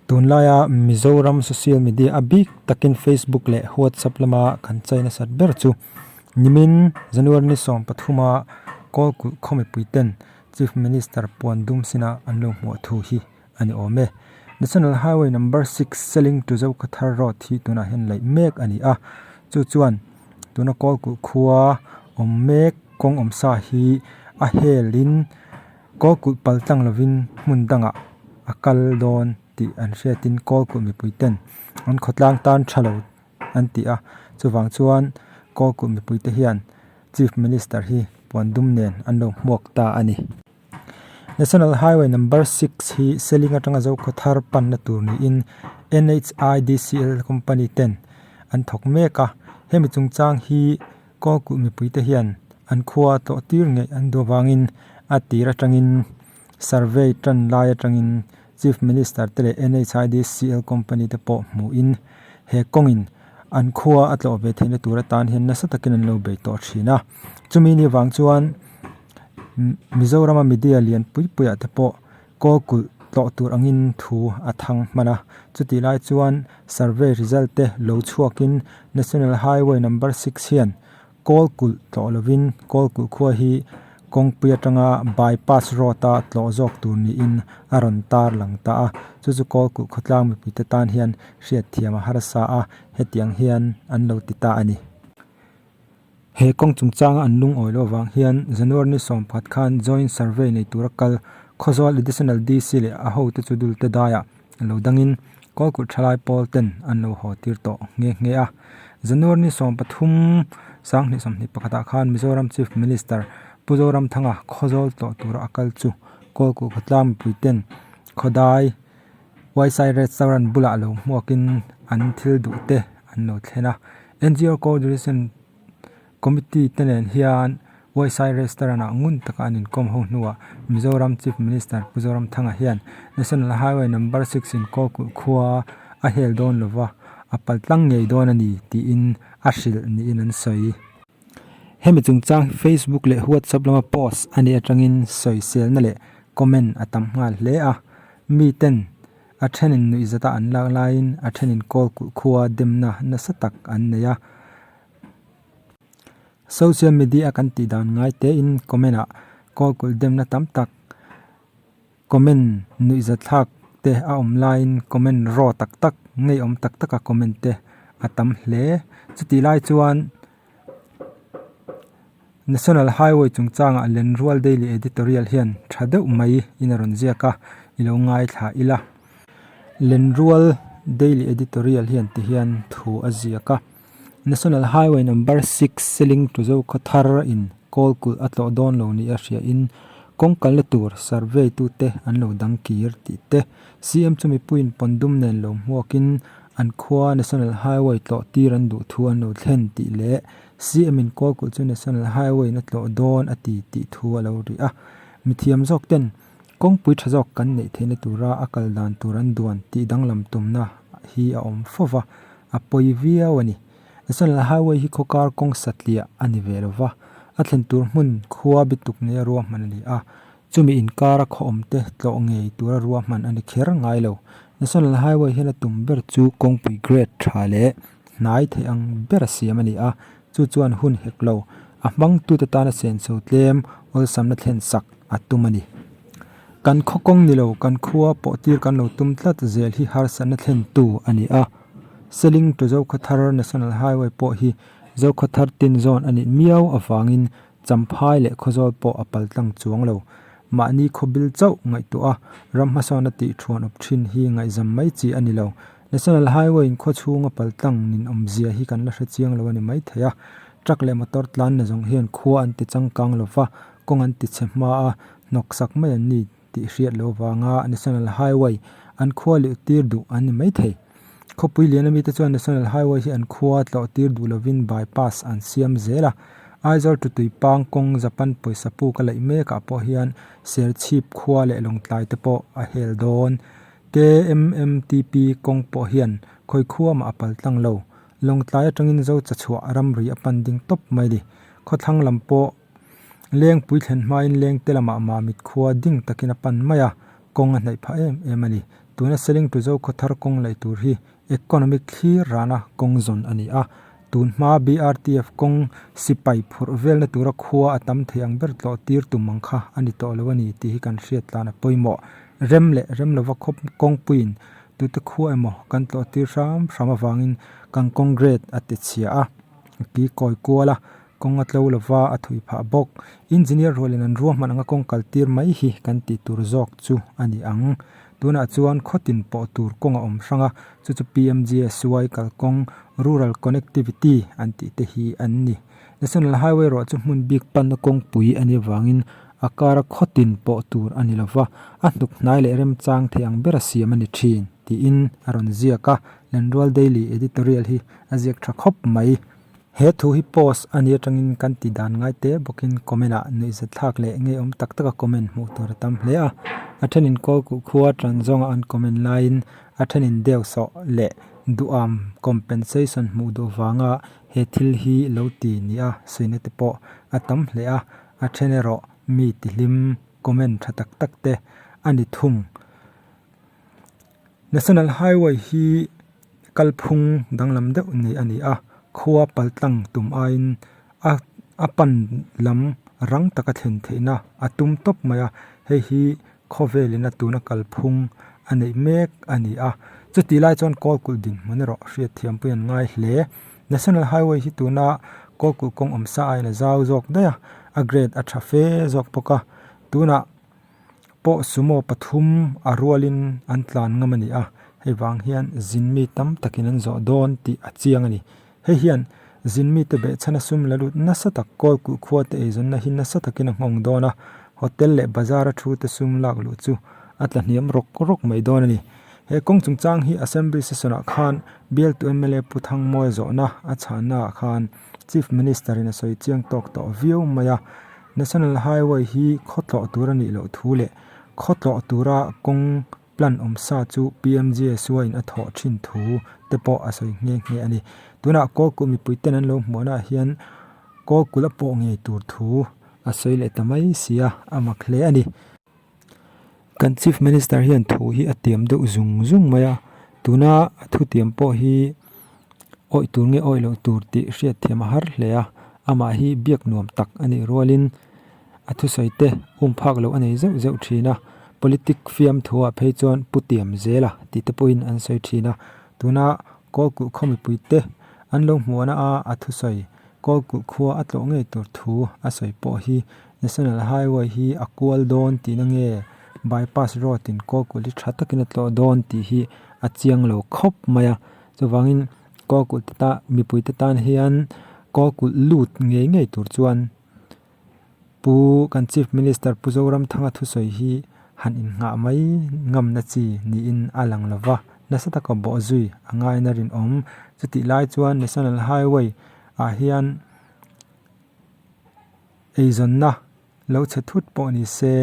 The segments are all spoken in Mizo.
Tunlaia Mizoram social media a bik takin Facebook leh WhatsApp lama kan chai nasat ber chu nimin January ni 13 a Kawlkulh khaw mipui ten Chief Minister puan dum sina an lo hmuh thu hi a ni awm e. National Highway number 6 Seling to Zokhawthar road hi tunah hian laih mek a ni a, chu chuan tuna Kawlkulh khua awm mek kawng awm sa hi a helin Kawlkulh pal tlang lovin hmun dangah a kal dawn tih an hriatin Kawlkulh mipui ten an khawtlang tan tha lo an ti a, chuvang chuan Kawlkulh mipui te hian Chief Minister hi puan dum nen an lo hmuak ta a ni. National Highway number 6 hi Seling atanga Zokhawthar panna tur niin NHIDCL company ten an thawk mek a, hemi chungchang hi Kawlkulh mipui te hian an khua tlawh tir ngei an duh avangin a tir atangin survey tan lai atangin Chief Minister te leh NHIDCL company te pawh hmuhin he kawngin an khua a tlawh ve theihna tur atan hian nasa takin an lo bei tawh thin a. Chumi ni vang chuan Mizorama media lian pui puiah te pawh Kawlkulh tlawh tur angin thu a thang hman a, chutih lai chuan survey result te lo chhuakin National Highway number 6 hian Kawlkulh tlawh lovin Kawlkulh khua hi kawngpui atanga bypass road a tlawh zawk tur niin a rawn tar lang ta a, chu chu Kawlkulh khawtlang mipuite tan hian hriatthiam a harsa a, hetiang hian an lo ti ta a ni. He kawng chungchanga an lungawi loh avang hian January ni 14 khan Joint Survey nei tura kal Khawzawl Additional DC leh a hote chu dulte daiah lo dangin Kawlkulh thalai pawl ten an lo haw tir tawh nghe nghe a. January ni 13 2021 ah khan Mizoram Chief Minister Pu Zoramthanga Khawzawl tlawh tura a kal chu Kawlkulh khawtlang mipui ten khawdai Waisai Restaurant bulah lo hmuakin an thil duh te an lo thlen a. NGO Coordination Committee te nen hian Waisai Restaurant ah ngun taka an inkawm ho hnuah Mizoram Chief Minister Pu Zoramthanga hian National Highway Number 6 in Kawlkulh khua a hel dawn lova a pal tlang ngei dawn a ni tiin a hrilh niin an sawi. Hemi chungchang hi Facebook leh WhatsApp lama post a nih atangin sawiselna leh comment a tam nghal hle a. Mi ten a thenin nuihzata an lak laiin a thenin kawl kulh khua demna nasa tak an nei a. Social media kan tih dan ngai tein comment ah kawl kulh demna tam tak comment nuihza thlak te a awm laiin comment raw tak tak ngeiawm tak taka comment te a tam hle. Chutih lai chuan National Highway chungchangah Lenrual Daily Editorial hian tha deuh mai in a rawn ziak a, i lo ngaithla ila. Lenrual Daily Editorial hian ti hian thu a ziak a, National Highway number 6 Seling to Zokhawthar in Kawlkulh a tlawh dawn lo ni a hria in kawng kalna tur survey tute an lo dang kir tih te, CM chu mipuiin pawndum nen lo hmuakin an khua National Highway tlawh tir an duh thu an lo thlen tih leh CM in Kawlkulh chu National Highway in a tlawh dawn a ti tih thu a lo ri a. Mithiam zawk ten kawngpui tha zawk kan neih theihna tura a kal dan tur an duan tih danglam tumna hi a awm fo va, a pawi viau a ni. National Highway hi khawkar kawng satliah a ni ve lo va, a thlen tur hmun khua bituk neia ruahman a ni a. Chumi inkara khaw awmte tlawh ngei tura ruahman a ni kher ngai lo. National Highway hian a tum ber chu kawngpui grade tha leh hnai theih ang ber a siam a ni a, chu chuan hun hek lo, a hmangtute tana senso tlem awlsamna thlen sak a tum a ni. Kan khaw kawng ni lo, kan khua pawh tir kan lo tum tlat zel hi harsatna thlentu a ni a. Seling to Zokhawthar National Highway pawh hi Zokhawthar tin zawn a nih miau avangin Champhai leh Khawzawl pawh a pal tlang chuang lo. Mahni khawbil chauh ngaihtuah a, ram hmasawn a tih thuan awp thin hi ngaihzam mai chi a ni lo. National Highway in khaw chhunga pal tlang nin awmzia hi kan la hre chiang lo a ni mai thei a. Truck leh motor tlan na zawng hian khua an ti changkang lo va, kawng an ti chhe hma a, hnawksak mai an ni tih hriat lo vanga National Highway an khua leh tir duh an ni mai thei. Khawpui lian ami te chuan National Highway hi an khua tlawh tir duh lovin bypass an siam zel a. Aizawl to Tuipang kawng Japan pawisa puk a laih mekah pawh hian Serchhip khua leh Lawngtlai te pawh a hel dawn. KMMTP kawng pawh hian khawi khua mah a pal tlang lo. Lawngtlai atangin Zocha chhuah ramri a pan ding tawp mai ni. Khawthlang lam pawh Lengpui thlen hmain lengte lamah Mamit khua ding takin a pan mai a. Kawng a hnaih phah em em a ni. Tuna Seling to Zokhawthar kawng laih tur hi economic thlir rana kawng zawn a ni a. Tun hma BRTF kawng sipai phurh velna tura khua a tam thei ang ber tlawh tir tum ang kha a ni tawh lo a ni tih hi kan hriat tlan a pawimawh. Rem leh rem lova khawp kawngpuiin tute khua emaw kan tlawh tir hram hram avangin kan kawng grade a ti chhia a, a ki kawi kual a, kawng a tlo lova a thui phah bawk. Engineer rualin an ruahman anga kawng kal tir mai hi kan tih tur zawk chu a ni ang. Tunah chuan khawtin pawh tur kawng a awm hrang a, chu chu PMGSY kalkawng, Rural Connectivity an tih te hi an ni. National Highway erawh chu hmun bik panna kawngpui a nih avangin a kara khawtin pawh tur a ni lova, a hnuk hnai leh remchang thei ang bera siam a ni thin, tiin a rawn ziak a, Lenrual Daily editorial hi a ziak tha khawp mai. He thu hi post a nih atangin kan ti dan ngai te bawkin comment ah nuihzat thlak leh ngeiawm tak taka comment hmuh tur a tam hle a. A thenin Kawlkuh khua tan zawnga an comment laiin a thenin deuh sawh leh duham compensation hmuh duh vanga he thil hi lo ti nia sawina te pawh a tam hle a. A then erawh mi tihlim comment tha tak tak te a ni thung. National Highway hi kalphung danglam deuh nei a ni a, khua paltlang tum aiin a a pan lam rang taka thlen theihna a tum tawp mai a, hei hi khawvelin a tuna kalphung a neih mek a ni a, chutih lai chuan Kawlkulh dinhmun erawh hriatthiam pawhin an ngai hle. National Highway hi tuna Kawlkulh kawng awm sa aiin a zau zawk daih a, a grade a tha fe zawk bawk a, tunah. pawh sumo pathum a rualin an tlan ngam a ni a, hei vang hian zin mi tam takin an zawh dawn tih a chiang a ni. Hei hian zin mite behchhana sum la lut nasa tak kawl kulh khua te eizawnna hi nasa takin a nghawng dawn a, hotel leh bazar a thu te sum lak luh chu a tla hniam rawk rawk mai dawn a ni. He kawng chungchang hi Assembly session ah khan bialtu mla Pu Thangmawia zawhna a chhanna ah khan Chief Minister in a sawi chiang tawk tawh viau mai a. National Highway hi khawtlawh tur a nih loh thu leh khawtlawh tura kawng plan awm sa chu PMGSY in a thawh thin thu te pawh a sawi nghe nghe a ni. Tunah Kawlkulh mipui ten an lo hmuhna ah hian Kawlkulh a pawh ngei tur thu a sawi leh ta mai si a, a mak hle a ni. Kan Chief Minister hian thu hi a tiam deuh zung zung mai a, tuna a thutiam pawh hi awih tur nge awih loh tur tih hriat thiam a har hle a, amah hi biak nuam tak a nih rualin a thusawi te um phak loh a nei zeuh zeuh thin a, politic fiamthuah phei chuan pu tiam zel a tih te pawhin an sawi thin a, tuna Kawlkulh khaw mipui te an lo hmuhna a a thusawi Kawlkulh khua a tlawh ngei tur thu a sawi pawh hi National Highway hi a kual dawn tihna nge Bypass Road in Kawlkulh hi tha takin a tlawh dawn tih hi a chiang lo khawp mai a. Chuvangin Kawlkulh te ta mipui te tan hian Kawlkulh lut ngei ngei tur chuan Pu kan Chief Minister Pu Zoramthanga thusawi hi han innghah mai ngamna chi niin a lang lo va, nasa taka bawh zui a ngaina rinawm. Chutih lai chuan National Highway ah hian eizawnna lo chhe thut pawh ni se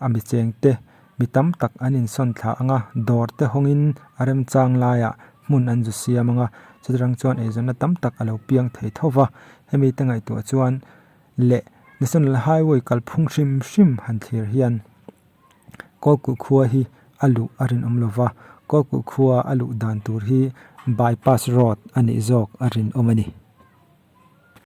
a mi chengte mi tam tak an insawn thla ang a, dawr te hawngin a remchang laiah hmun an zu siam ang a, chutiang chuan eizawnna tam tak a lo piang thei tho va, hemi te ngaihtuah chuan leh National Highway kalphung hrim hrim han thlir hian Kawlkulh khua hi a luh a rinawm lo va, Kawlkulh khua a luh dan tur hi bypass road a nih zawk a rinawm a ni.